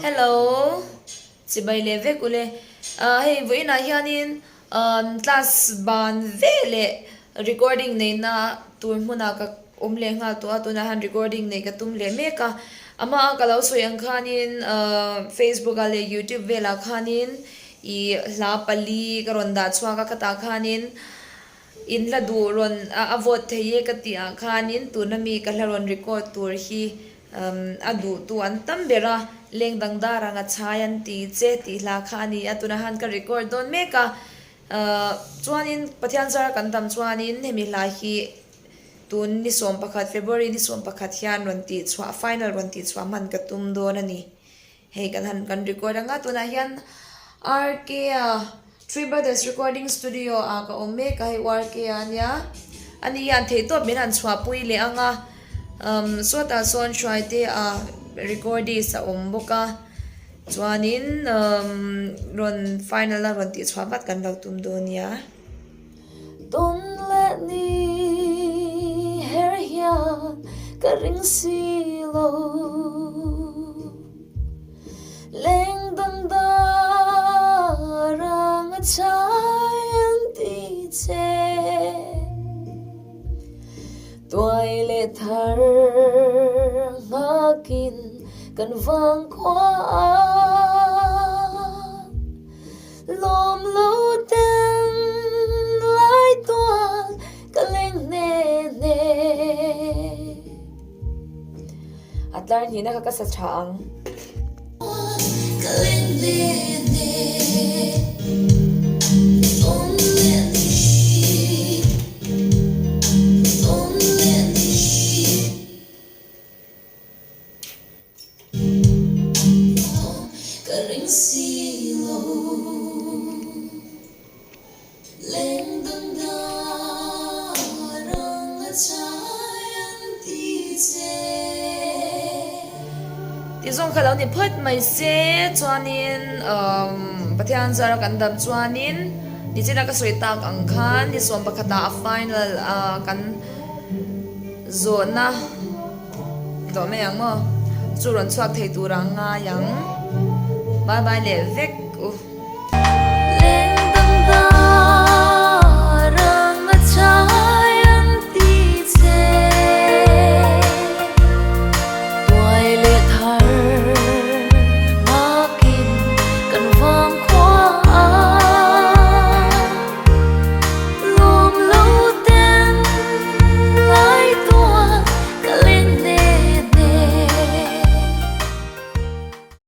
Hello chibai leh vek ule ah hei vawiinah hianin umm class ban ve leh recording neihna tur hmunah ka awm leh nghal tawh a tunah hian recording neih ka tum leh mek a amah a ka lo sawi ang khanin ah facebook ah leh youtube velah khanin ih hla pali ka rawn dah chhuak a khatah khanin In hla duh rawn a vote thei e ka tih ah khanin tuna mi ka hla rawn record tur hi a duh tu an tam ber a, leng dang dar ang a chhai an ti che tih hla kha a ni a, tunah khan ka record dawn mek a, chuanin Pathian zara kan tam chuanin hemi hla hi tun ni 11 February ni 11 hian rawn tih chhuah final rawn tih chhuah hman ka tum dawn a ni. Hei kan han kan record anga tunah hian RK a Three Brothers Recording Studio ah ka awm mek a hei RK a ania ani hian theihtawp min han chhuahpui leh anga umm sawtah sawn Hruaite a recordist a awm bawk a chuanin umm rawn final a rawn tihchhuah vat kan lo tum dawn nia. Tawn leh ni her hian ka ring si lo Leng dang dar ang a chai an ti che Tuai leh thar nghakin kan vang khua ah. Lawm lo ten lai tual ka leng hne hne. A tlar hnihna kha ka sa tha ang. Ka leng hne hne. Tawn leh ni. Tawn leh ni. Ka ring si lo leng dang dar ang a chai an ti che. Ti zawng kha lo ni phawt mai se chuanin umm Pathian zara kan dam chuanin nichina ka sawi tak ang khan ni 11 ah a final ah kan zawhna. Tawh mai ang maw? Chu rawn chhuak thei tur ang ngai ang. Bye bye leh vek u.